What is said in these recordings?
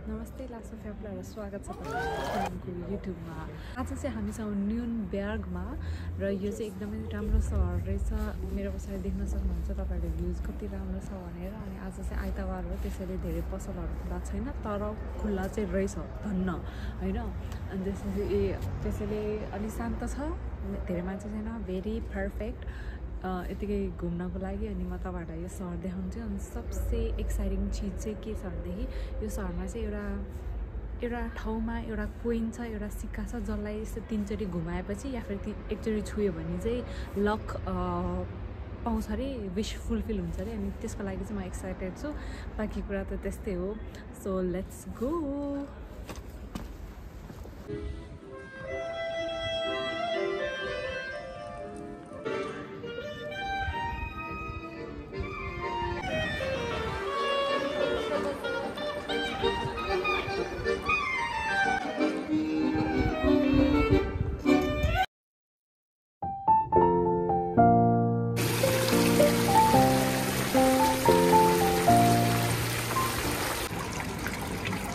नमस्ते लासो फ्याप्लाहरू स्वागत छ तपाईँको युट्युबमा। आज चाहिँ हामी छौँ न्युनबर्गमा र यो चाहिँ एकदमै राम्रो सहर रहेछ। मेरो पछाडि देख्न सक्नुहुन्छ तपाईँहरूले भ्युज कति राम्रो छ भनेर। अनि आज चाहिँ आइतबार हो, त्यसैले धेरै पसलहरू खुल्ला छैन, तर खुल्ला चाहिँ रहेछ धन्न होइन। अनि त्यसैले अलि शान्त छ, धेरै मान्छे छैन, भेरी पर्फेक्ट यतिकै घुम्नको लागि। अनि म तपाईँहरूलाई यो सहर देखाउँछु। अनि सबसे एक्साइटिङ चिज चाहिँ के छ भनेदेखि यो सहरमा चाहिँ एउटा ठाउँमा एउटा कोइन छ, एउटा सिक्का छ, जसलाई यस्तो 3 चोटि घुमाएपछि या फेरि एकचोटि छुयो भने चाहिँ लक पाउँछ अरे, विश फुलफिल हुन्छ अरे। अनि त्यसको लागि चाहिँ म एक्साइटेड छु। बाँकी कुरा त त्यस्तै हो। So let's go.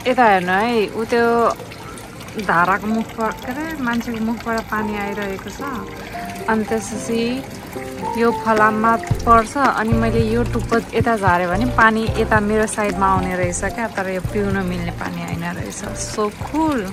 यता हेर्नु है, ऊ त्यो धाराको मुखबाट के अरे मान्छेको मुखबाट पानी आइरहेको छ। अनि त्यसपछि यो फलाममा पर्छ। अनि मैले यो टुप्पो यता झारेँ भने पानी यता मेरो साइडमा आउने रहेछ क्या, तर यो पिउन मिल्ने पानी आइन रहेछ। सो कुल।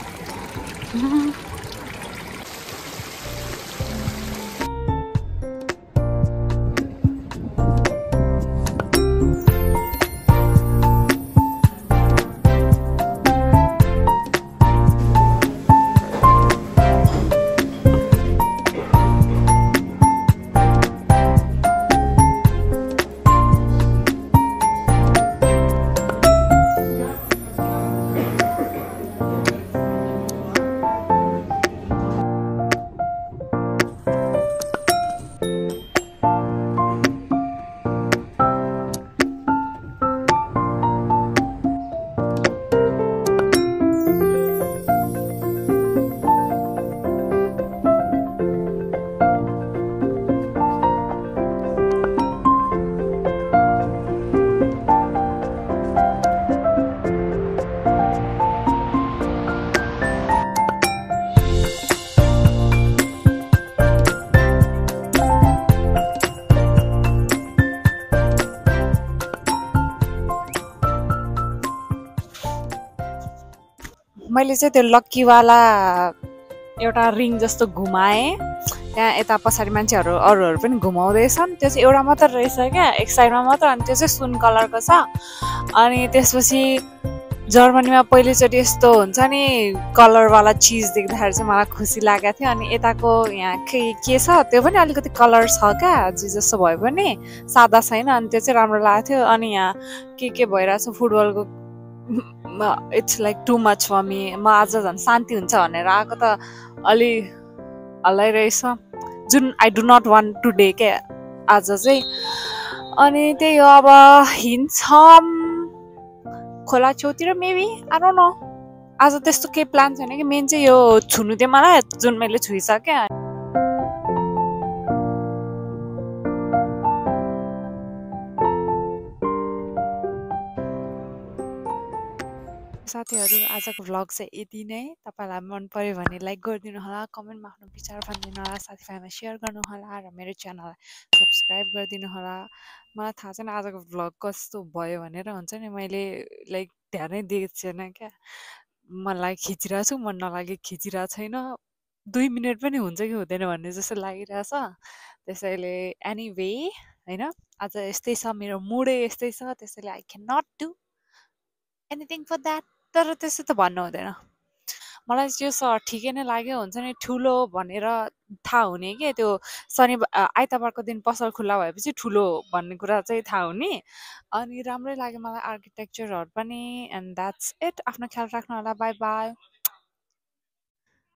मैले चाहिँ त्यो लक्कीवाला एउटा रिङ जस्तो घुमाएँ। त्यहाँ यता पछाडि मान्छेहरू अरूहरू पनि घुमाउँदैछन्। त्यो चाहिँ एउटा मात्र रहेछ क्या, एक साइडमा मात्र। अनि त्यो चाहिँ सुन कलरको छ। अनि त्यसपछि जर्मनीमा पहिलोचोटि यस्तो हुन्छ नि, कलरवाला चिज देख्दाखेरि चाहिँ मलाई खुसी लागेको थियो। अनि यताको यहाँ के छ, त्यो पनि अलिकति कलर छ क्या, जे जस्तो भए पनि सादा छैन। अनि त्यो चाहिँ राम्रो लागेको थियो। अनि यहाँ के भइरहेछ फुटबलको, it's like too much for me. म आज झन् शान्ति हुन्छ भनेर आएको त अलि हल्लाइरहेछ, जुन I do not want today क्या आज चाहिँ। अनि त्यही हो, अब हिँड्छौँ खोला छेउतिर मेबी, आई डोन्ट नो। आज त्यस्तो केही प्लान छैन कि, मेन चाहिँ यो छुनु थियो मलाई, जुन मैले छुइसकेँ। साथीहरू, आजको भ्लग चाहिँ यति नै। तपाईँलाई मन पर्यो भने लाइक गरिदिनु होला, कमेन्टमा आफ्नो विचार भनिदिनु होला, साथीभाइमा सेयर गर्नु होला, र मेरो च्यानललाई सब्सक्राइब गरिदिनु होला। मलाई थाहा छैन आजको भ्लग कस्तो भयो भनेर, हुन्छ नि मैले लाइक ध्यानै दिएको छैन क्या। मलाई खिचिरहेको छु, मन नलागे खिचिरहेको छैन, 2 मिनट पनि हुन्छ कि हुँदैन भन्ने जस्तो लागिरहेछ। त्यसैले एनिवे होइन, आज यस्तै छ, मेरो मुडै यस्तै छ, त्यसैले I can not do anything for that. तर त्यस्तो त भन्नु हुँदैन। मलाई त्यो सहर ठिकै नै लाग्यो, हुन्छ नि ठुलो भनेर थाहा हुने के, त्यो आइतबारको दिन पसल खुल्ला भएपछि ठुलो भन्ने कुरा चाहिँ थाहा हुने। अनि राम्रै लाग्यो मलाई आर्किटेक्चरहरू पनि। And that's it. आफ्नो ख्याल राख्नु होला। By by.